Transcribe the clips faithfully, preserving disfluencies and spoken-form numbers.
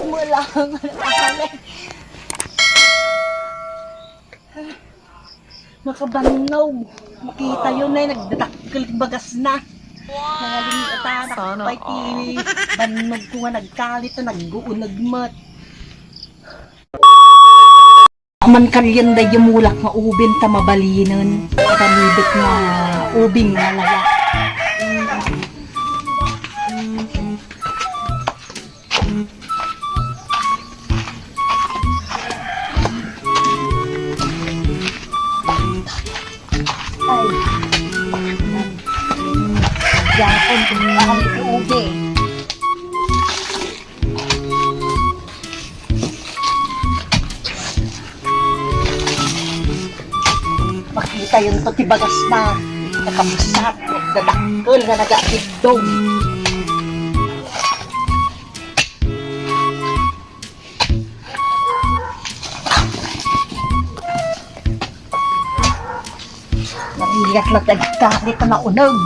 Wala nga nakakali. Makabannog. Makitayo na, nagdadakkel ti bagasna. Nangaling-atan. Sana pay ti all. Bannogko nga nagkalit, nagguuneg met. Aman kalian daydi mulak nga ubing ta mabalinen. Aramidek nga ubing nga laya. Ay. Diakon, kung saan iti ubing. Makitayonto ti bagasna. Nakabsat, nagdadakkel nga nagaatiddog. Narigat la ti agkalit a nauneg.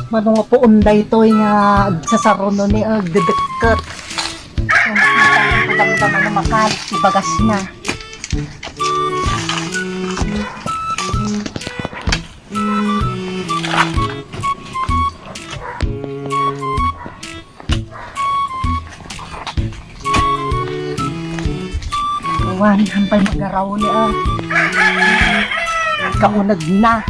Mano nga puon daytoy nga agsasaruno ni agdedekket. Kung makita mo, damdama na makalit ti bagasna. Awan, hampay magaraw ni, ah. Kauneg na.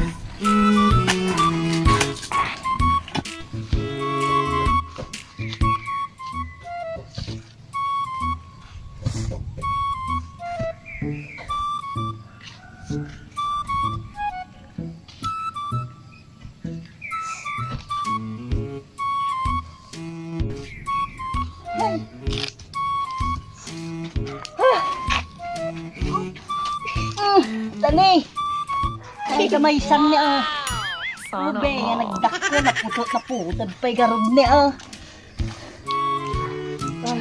Tani! Ay, kamaysan ni, ah. Sana all. Ube, nga nagdakkel, naputol, naputol pay garud ni, ah. Ay.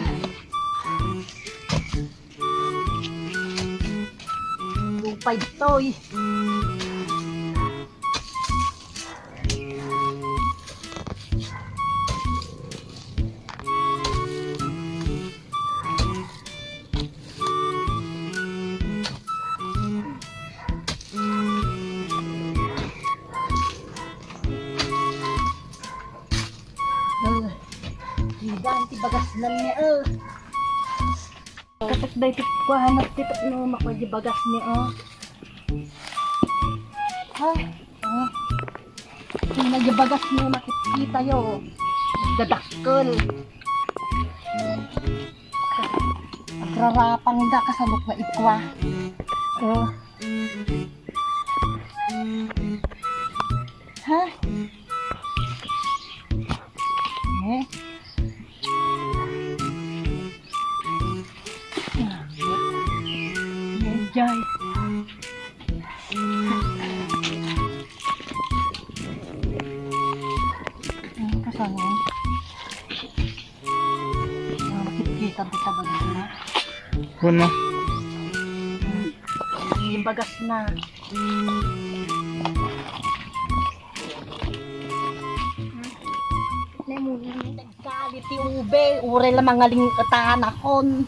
Lupay toy. Ah, idan ti bagasnan ni, ah. Katak daytoy kuanat ti tapno makuan di bagasna, ah. Ha? Ah. Ania di bagasna, makititayo. Dadakkel. Agrarapang da, kasanok nga ikua. Oh. Ha? Eh? Enjoy. Ano ka sa mo? Ah, makikita ko sa bagay na. Kuno. Yung bagas na. Nagkali ti ube, uray la mangaling-etan akon.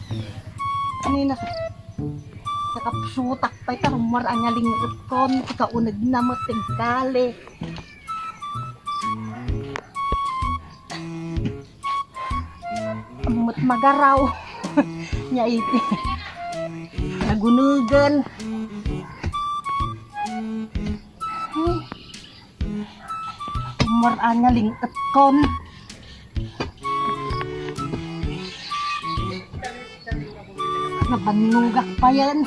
Ano yun? Nakapsutak pay ta, rummuar a ngaling-etkon, ti kauneg na met ti agkali. Ammet magaraw. Nia iti nagunegen. Ay. Rummuar a ngaling-etkon. Nabannogak payen.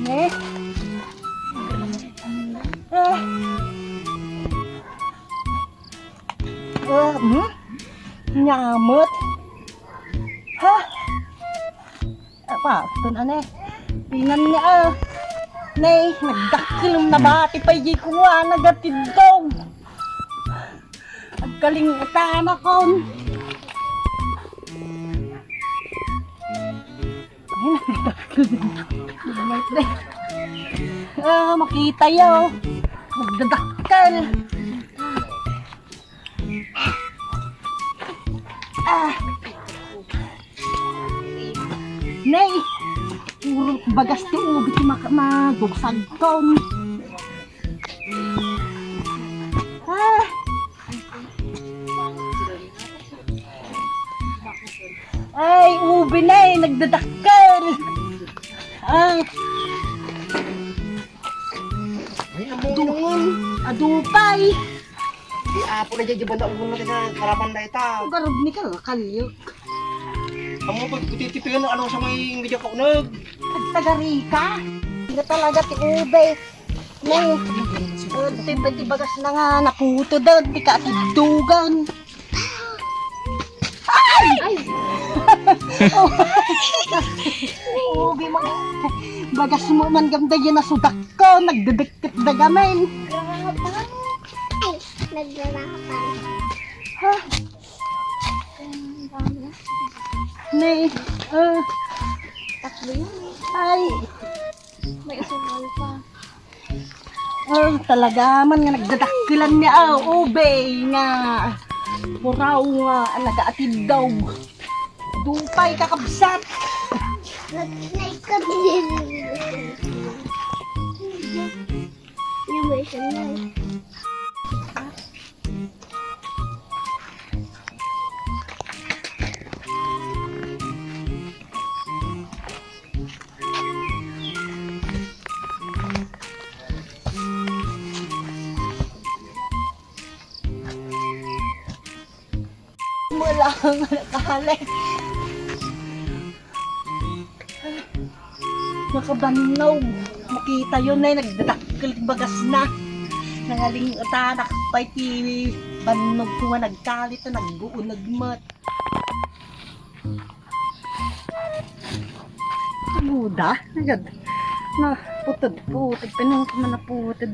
Ne? Ah. Ah, hmm? Nia met. Ha? Apa, ito na ne. Pinan niya, ah. Nay, nagdakkel, nabati pay di ko, ah, nagatiddog. Agkalingutan akon. Ay, nagdakkel. Ah, makita yo. Nagdadakkel. Ah. Nay, puro bagas ti ubi ti mak-, madugsagkon. Ah. Ay, ubi, nay, nagdadakkel. Ah. Ay, ang bunga naman. Adupay. Di apo na dyan, di ba naungon na kita, karapan na ita. Garod ni ka, kalyok. Ang mga pagtitipian, ano sa may hindi ka kaunag? Agtagarika. Hindi talaga ti ube. Nay, ti, ti bagas na nga, naputo daw, di ka atidugan. Ay! Ay! Ubi mo. Bagas mo man gam dagiti nasudak ko, nagdedekket da gamin. Ay, naglalapan. Ha? Nay, ah. Tatlo yun eh. Ay. May asukal pa. Ah, talaga man nga nagdadakkelan niya, ah, ube nga puraw nga nagaatiddog. Dupay, kakabsat. Nag-, nag-, yung may isa na eh. Wala nga nakahalik. Nakabannog. Makita yun na, nagdadakkel bagas na. Nangaling utanak pa iti bannog ko nga nagkalit na nagbuo nagmat. Guda, agad. Na, putod, putod. Pinang ka man na putod.